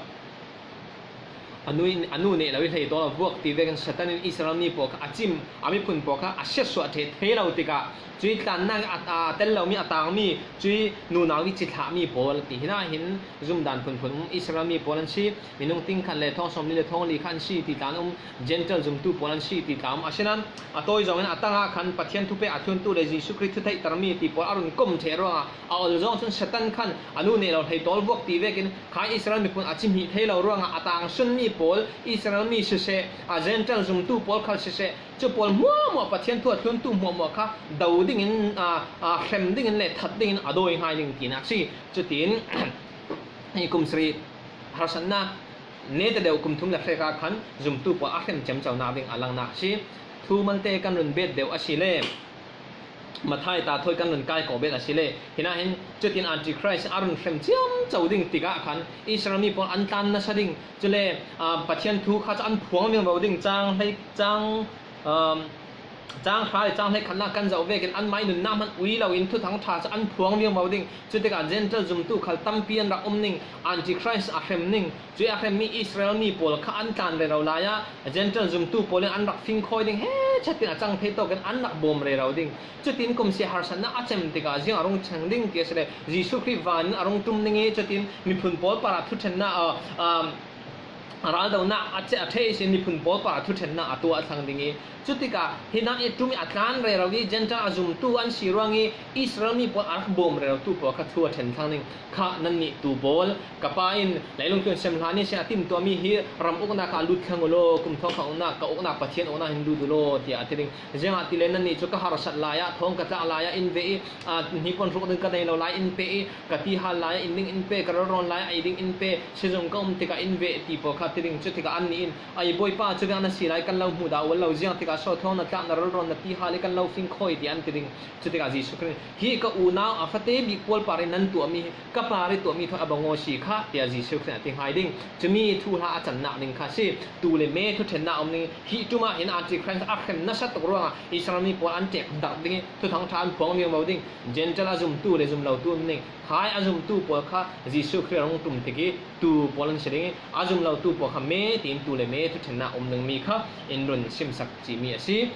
A nu, a nu neh lo i hleitawl a vuak ti vekin Satan in Israel mi pawl kha a cim, a miphun pawl kha a siatsuah ṭheh thei lo tikah, cuih tlannak a, a tel lomi, a tangmi, cuih nunau i cithlahmi pawl ti hinah hin zumdan phunphun um Israel mi pawl an si, minung tingkhan le thawng sawmli le thawng li kha an si ti tla an um, Gentile zumtu pawl an si ti tla um. Asinain a tawi zawngin a tangah khan Pathian thupek a thluntu le Jesuh Khrih thutheihtermi ti pawl a run kom ṭheh ruangah a ol zawng cun Satan khan a nu neh lo hleitawl vuak ti vekin khai Israel miphun a cimhih thei lo ruangah a tangsunmi pawl, Israel mi siseh, a Gentile zumtu pawl khal siseh, cu pawl hmuahhmuah, Pathian thu a thluntu hmuahhmuah kha do dingin, aa, aa, hrem dingin le that dingin a dawi ngai ding tinak si. Cutin hi kum sarih harsatnak neta deuh kum thum le hrek ah khan zumtu pawl a hrem ciamconak ding a langnak a si. Thu malte kan run bet deuh a si le Matthai ta thawi kan run kai ko bet a si le, hinah hin cutin Antichrist a run hrem ciamco ding tikah khan Israel mi pawl an tlan nasa ding, cule, aa, Pathian thu kha cu an phuang vingvo ding, cang hlei, cang, um, Cang hra le cang hleikhatna kan zoh vekin anmah i nunna hman ui loin Thuthang ṭha chu an phuang viau mo ding. Cutikah Gentile zumtu khal tampi an rak um ning, Antichrist a hrem ning, cuih a hremmi Israel mi pawl kha an tlan rero lai-a, Gentile zumtu pawl in an rak fingkhawi ding, he ṭhatin a cang thei tawkin an rak bawm rero ding. Cutin kumsi harsatna a cem tikah ziang a rung chang ding ti a si le, Jesuh Khrih vanin a rung tum ding i, cutin miphun pawl parah thuṭhenna, a, a, raldonak a ceh a ṭheh ihsin miphun pawl parah thuṭhenna a tuah a thlang ding i, cutikah hi dan i tum i a tlan rero i, Gentile a zumtu an si ruang i, Israel mi pawl a rak bawm rerotu pawl kha thu a ṭhen thlang ding. Kha nannih tu pawl, ka pa in leilung tluan sem hlan ihsin a timhtuahmi hi ram uknak ah lut thlang u law, kum thawngkhat uknak, ka uknak Pathian uknak hin lut u law, tiah a ti ding. Ziangahtile nannih cu ka harsat lai-ah, thawng ka tlak lai-ah in ve i, a, hnipuan hruk ding ka nei lo lai in pe i, ka ti hal lai-ah in ding in pe, ka ralrawn lai-ah ei ding in pe, sizung ka um tikah in ve ti pawl kha ti ding. Cutikah annih in, a i Bawipa, cu vek na si lai kan lo hmu dah ual lo, ziang tikah so thawng na tlak, na ralrawn na ti hal i kan lo fingkhawi, tiah an ti ding. Cutikah Jesuh Khrih in, hi ka unau a fate bik pawl par in nan tuahmi hi ka par i tuahmi thawn a bang aw si kha, tiah Jesuh Khrih in a ti ngai ding. Cumi thuhla a cannak ding kha si. Tu le me thuṭhenna a um ding. Hi tum ah hin Antichrist a hrem nasa tuk ruangah Israel mi pawl an ṭek darh ding i, Thuthang ṭha an phuang viau mo ding. Gentile a zumtu le zum lotu um ding. Khai a zumtu pawl kha Jesuh Khrih a rung tum tik i tu pawl an si ding i, a zum lotu pawl kha me tiin tu le me thuṭhenna a um dingmi kha in run simsak cihmi a si.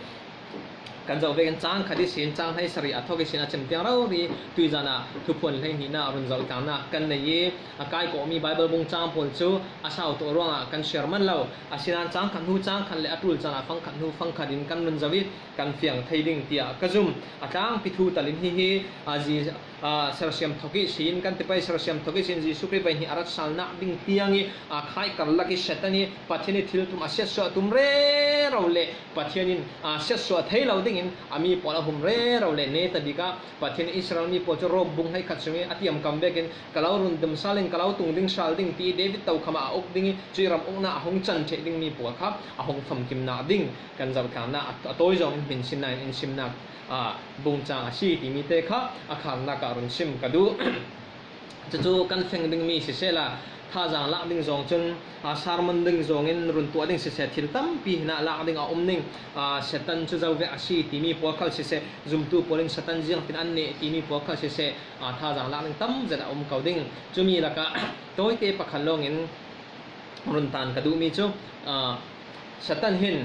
Kan zoh vekin cang khat ihsin cang hleisarih a thawk ihsin a cem tiang rori tuizan ah Thuphuan hleihnihna run zoh tangnak kan nei i, a kaikawhmi Baibal bung cang pawl cu a sau tawh ruangah kan share man lo. Asinain cang khat hnu cang khat le a ṭul caan ah fang khat hnu fang khat in kan run zoh i kan fiang thei ding tiah ka zum. A tlangpi thu talin hihi, a, zi-, aa, sersiam thawk ihsin kan ti pei, sersiam thawk ihsin Jesuh Khrih vaihnih a rat salnak ding tiang i, aa, khai karlak i Satan i Pathian i thil tum a siatsuah tum rero le Pathian in, aa, siatsuah thei lo dingin a mi pawl a hum rero le neta bik ah Pathian in Israel mi pawl cu Rom bung hleikhat sung i a tiamkam vekin ka lo rundam sal in ka lo tung ding sal ding ti i David tokham ah a uk ding i cuih ram uknak a hung can ṭheh dingmi pawl kha a hung famkimnak ding kan zoh tlang na a, a tawi zong in hminsinna in in simnak, aa, bungcang a si timi te kha a kharnak ah run sim ka duh. Cucu kan feng dingmi sisehla, thazaang lak ding zong cun, aa, sermon ding zong in run tuah ding siseh, thil tampi hinah lak ding a um ning, aa, Satan cu zo ve a si timi pawl khal siseh, zumtu pawl in Satan ziangtin an neh timi pawl khal siseh, aa, thazaang lak ding tam zet a um ko ding. Cumi lakah tawite pakhat lawngin run tan ka duhmi cu, aa, Satan hin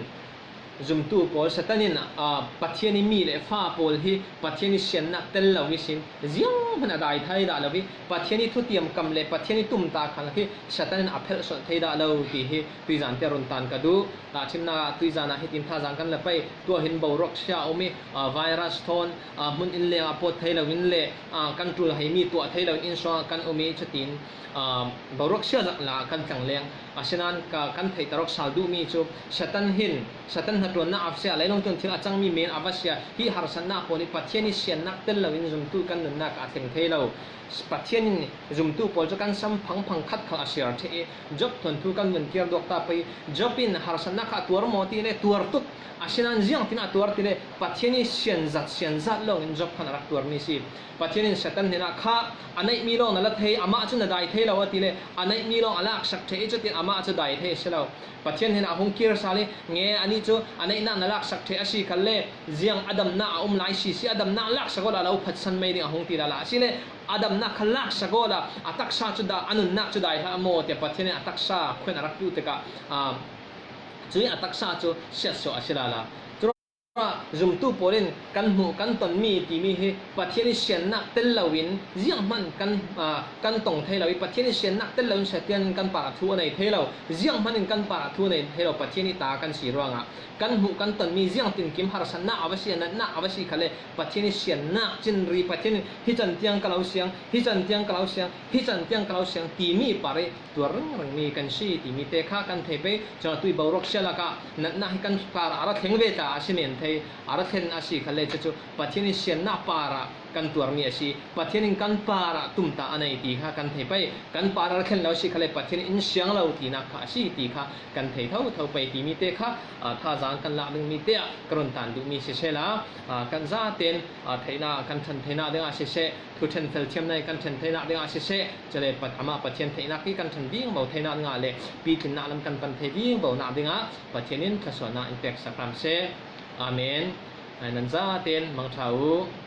zumtu pawl, Satan in, aa, Pathian i mi le fa pawl hi Pathian i siannak tel lo ihsin zianghman a dai thei dah lo i Pathian i thutiam kam le Pathian i tumta khal hi Satan in a phelh sual thei dah lo ti hi tuizan te run tan ka duh. Tahṭhimnak ah tuizan ah hitin thazaang kan la pei, tuah hin boruak sia a um i, aa, virus thawn, aa, hmun inn leng ah pawt thei lo in le, aa, kan ṭul heimi tuah thei lo in inn sungah kan um i cutin, aa, boruak sia zat la kan tlang leng. Asinain ka, kan theihter awk sal duhmi cu Satan hin, Satan hnaṭuannak a va sia, leilung cun thil a cangmi men a va sia, hi harsatnak pawl hi Pathian i siannak tel loin zumtu kan nunnak ah a thleng thei lo. Pathian in zumtu pawl cu kan sam phangphang khat khal a siar ṭheh i, Job thuanthu kan vun kir duak ta pei. Job in harsatnak kha a tuar maw ti le tuar tuk. Asinain ziangtin a tuar ti le Pathian i sianzat, sianzat lawngin Job khan a rak tuarmi si. Pathian in Satan hnenah kha a neihmi lawng na la thei, amah cu na dai thei lo a ti le a neihmi lawng a laksak ṭheh i cutin amah cu dai thei a si lo. Pathian hnenah a hung kir sal i nge anih cu a neihnak na laksak ṭheh a si khal le ziang a damnak a um lai si si, a damnak laksak awla a lo phatsan mei ding a hung ti lala a si le a damnak kha laksak awla a taksa cu dah, a nunnak cu dai hlah maw tiah Pathian in a taksa khuan a rak tuh tikah, aa, cuih a taksa cu siatsuah a si lala. Curuangah zumtu pawl in kan hmuh kan tonmi timi hi Pathian i siannak tel loin zianghman kan, aa, kan tong thei lo i Pathian i siannak tel loin Satan in kan parah thu a nei thei lo. Zianghman in kan parah thu a nei thei lo, Pathian i ta kan si ruangah. Kan hmuh kan tonmi ziangtinkim harsatnak a va si, a natnak a va si khal le Pathian i siannak cinri, Pathian in hi can tiang ka lo siang, hi can tiang ka lo siang, hi can tiang ka lo siang timi par i tuar ringringmi kan si timi te kha kan thei pei. Curuangah tuih boruak sia lakah natnak hi kan parah a ra thleng ve ta a si men thei, a ra thlen a si khal le cucu Pathian i siannak parah kan tuarmi a si. Pathian in kan parah tumtah a nei ti kha kan thei pei. Kan parah a ra thlen lo a si khal le Pathian in siang lo tinak kha a si ti kha kan thei thotho pei timi te kha, aa, thazaang kan lak dingmi te ah ka run tan duhmi sisehla, aa, kan zaten, aa, theihnak kan ṭhan theinak dingah siseh, thuṭhen felthiamnak i kan ṭhen theinak dingah siseh, cule Pat-, amah Pathian theihnak i kan ṭhan vingvo theinak dingah le pitlinnak lam kan pan thei vingvonak dingah Pathian in thluasuahnak in peksak hram seh. Amen. Ai, nan zaten mangṭha uh.